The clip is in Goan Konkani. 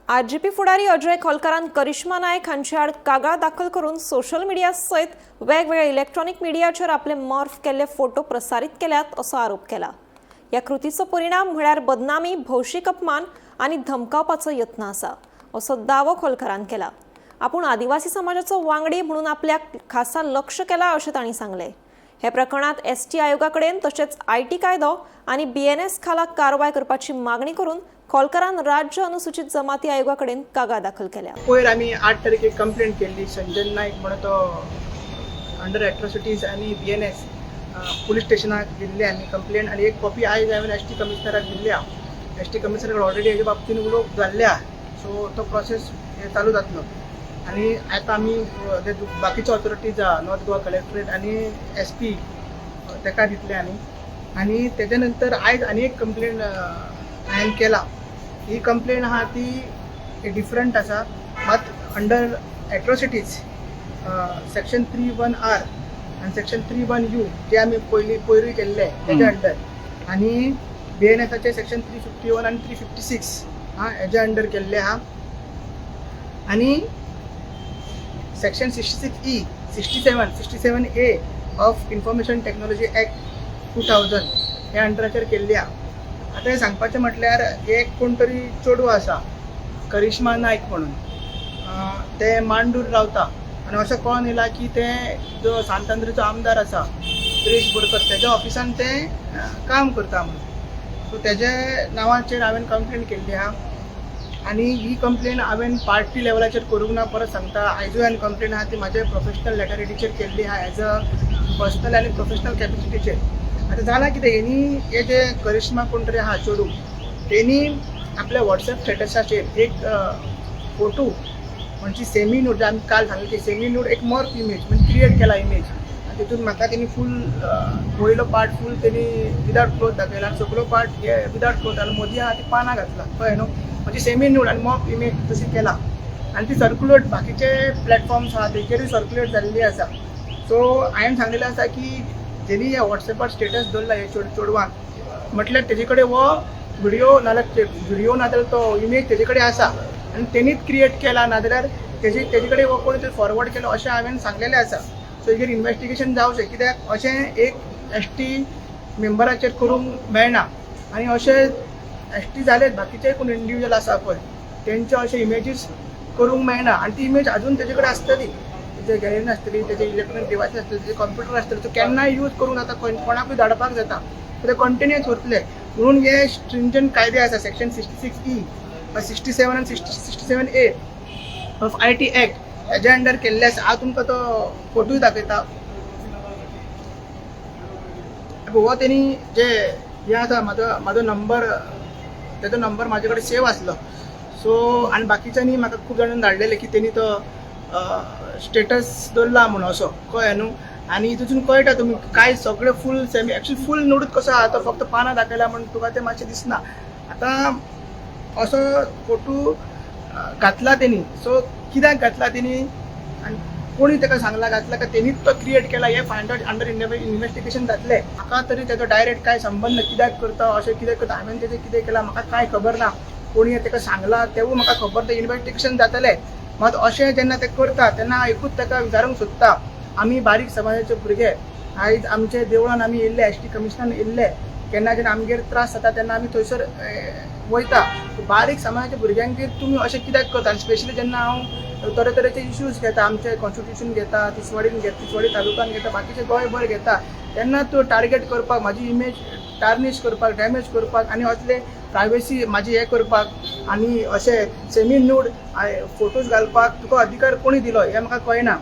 आरजीपी फुडारी अजय खोलकारान करिश्मा नायक हांचे आड कागाळ दाखल करून सोशल मिडिया सयत वेगवेगळ्या इलेक्ट्रॉनिक मिडियाचेर आपले मॉर्फ केल्ले फोटो प्रसारीत केल्यात असो आरोप केला. ह्या कृतीचो परिणाम म्हळ्यार बदनामी, भौशीक अपमान आनी धमकावपाचो यत्न आसा असो दावो खोलकारान केला. आपूण आदिवासी समाजाचो वांगडी म्हणून आपल्याक खासा लक्ष केला अशें तांणी सांगलें. हे प्रकरणात एसटी आयोगा कडेन तशेंच IT कायदो आनी बीएनएस खाला कारवाय करपाची मागणी करून खोलकारान राज्य अनुसूचित जमाती आयोगा कडेन कागाळ दाखल केल्या. पयर आमी 8 तारखेक कंप्लेंट केल्ली संजय नायक म्हणून तो अंडर एट्रॉसिटीज आनी बीएनएस पुलीस स्टेशनाक दिल्ली आमी कंप्लेंट आनी एक कॉपी आयज हांवें एसटी कमिशनराक दिल्ली आहा. एसटी कमिशनर ऑलरेडी हेजे बाबतीन उलोवप जाल्लें आहा, सो तो प्रोसेस चालू जातलो. आनी आतां आमी ते बाकीचे ऑथॉरिटीज आहा, नॉर्थ गोवा कलेक्टरेट आनी एसपी, तेका दितले. आमी आनी तेच्या नंतर आयज आनी एक कंप्लेन हांवें केला. ही कंप्लेन आहा ती डिफरंट आसा, मात under atrocities section 3(1)(r) आनी सेक्शन 3(1)(u) जे आमी पयलीं पयरूय केल्ले तेच्या अंडर आनी बीएनएसाचे सेक्शन 351 आनी 356 आं हेज्या अंडर केल्ले आहा आनी section 66E, 67, 67A of Information Technology Act 2000 ह्या अंडराचेर केल्ली आहा. आतां हें सांगपाचें म्हटल्यार एक कोण तरी चेडूं आसा करिश्मा नायक म्हणून, तें मांडूर रावता आनी अशें कळोन येयलां की तें जो सांत आंद्रेचो आमदार आसा सुरेश बोरकर तेज्या ऑफिसान तें काम करता म्हणून. सो तेजे नांवाचेर हांवें कंप्लेन केल्ली आहा आनी ही कंप्लेन हांवें पार्टी लेवलाचेर करूंक ना. परत सांगता, आयजूय हांवें कंप्लेन आहा ती म्हाजे प्रोफेशनल लेटरहेडीचेर केल्ली आहा, एज अ पर्सनल आनी प्रोफेशनल कॅपेसिटीचेर. आतां जालां कितें, हेणी हे जे करिश्मा कोण तरी आहा चेडूं, तेणी आपल्या वॉट्सएप स्टेटसाचेर एक फोटो म्हणजे सेमी न्यूड, आमी काल सांगलें की सेमी न्यूड एक मॉर्फ इमेज म्हणजे क्रिएट केला इमेज आनी तितून म्हाका तेणी फूल वयलो पार्ट फूल तेणी विदाउट क्लोथ दाखयला आनी सकलो पार्ट हे विदाउट क्लोथ आनी मदीं आहा ती पानां घातला, कळ्ळें न्हू? म्हणजे सेमी न्यूड आनी मॉर्फ इमेज तशी केला आनी ती सर्कुलेट बाकीचे प्लॅटफॉर्म्स आहा तेचेरूय सर्कुलेट जाल्ली आसा. सो हांवें सांगलेलें आसा की जेणी ह्या वॉट्सएपार स्टेटस दवरला हे चेडवान, म्हटल्यार तेजे कडेन हो व्हिडियो नाजाल्यार व्हिडियो नाजाल्यार तो इमेज तेजे कडेन आसा आनी तेणीच क्रिएट केला, नाजाल्यार तेजे कडेन हो कोणी तरी फॉरवर्ड केलो अशें हांवें सांगलेलें आसा. सो हेजेर इन्वेस्टिगेशन जावचें, कित्याक अशें एक एसटी मेंबराचेर करूंक मेळना. आनी अशें एसटी जाले बाकीचे कोण इंडिविज्युअल आसा पळय तेंचे अशे इमेजीस करूंक मेळना आनी ती इमेज अजून तेजे कडेन आसतली, तेजे गॅलरीन आसतली, तेजे इलेक्ट्रॉनीक डिवायस आसतले, तेजे कॉम्प्युटर आसतले. तो केन्नाय यूज करूंक जाता, कोणाकूय धाडपाक जाता, ते कंटिन्युअस उरतले. म्हणून हे स्ट्रिंजंट कायदे आसा, section 66E, 67 आनी 67A of IT Act हेज्या अंडर केल्ले आसा. हांव तुमकां तो फोटोय दाखयता. हो तेणी जे हे आसा म्हाजो नंबर, तेजो नंबर म्हाजे कडेन सेव आसलो. सो आनी बाकीच्यांनी म्हाका खूब जाणांनी धाडलेले की तेणी तो स्टेटस दवरला म्हणून असो, कळ्ळें न्हू? आनी तितून कळटा तुमी काय सगळे फूल सेमी, एक्चुअली फूल न्यूडूच कसो आहा तो, फक्त पानां दाखयला म्हण तुका तें मातशें दिसना. आतां असो फोटो घातला तेणी, सो कित्याक घातला तेणी आनी कोणी ताका सांगला घातला काय तेणीच तो क्रिएट केला, हें फायंड आवट अंडर इन्वेस्टिगेशन जातलें. म्हाका तरी तेजो डायरेक्ट कांय संबंद ना. कित्याक करता अशें, कित्याक करता, हांवें तेजें कितें केलां म्हाका कांय खबर ना. कोणी ताका सांगलां तेवूय म्हाका खबर, तें इन्वेस्टिगेशन जातलें. मात अशें जेन्ना ते करता तेन्ना हांव एकूच ताका विचारूंक सोदता, आमी बारीक समाजाचे भुरगे, आयज आमचे देवळान आमी येयल्ले, एसटी कमिशनान येयल्ले, केन्ना जेन्ना आमगेर त्रास जाता तेन्ना आमी थंयसर वयता. बारीक समाजाच्या भुरग्यांगेर तुमी अशें कित्याक करता? आनी स्पेशली जेन्ना हांव तरेतरेचे इश्यूज घेता, आमचे कॉन्स्टिट्यूशन घेता, तिसवाडीन घेता, तिसवाडी तालुक्यान घेता, बाकीचे गोंयभर घेता, तेन्ना तूं टार्गेट करपाक, म्हाजी इमेज टार्निश करपाक, डॅमेज करपाक आनी असले प्रायवसी म्हाजी हें करपाक आनी अशे सेमी न्यूड फोटोज घालपाक तुका अधिकार कोणी दिलो हें म्हाका कळना.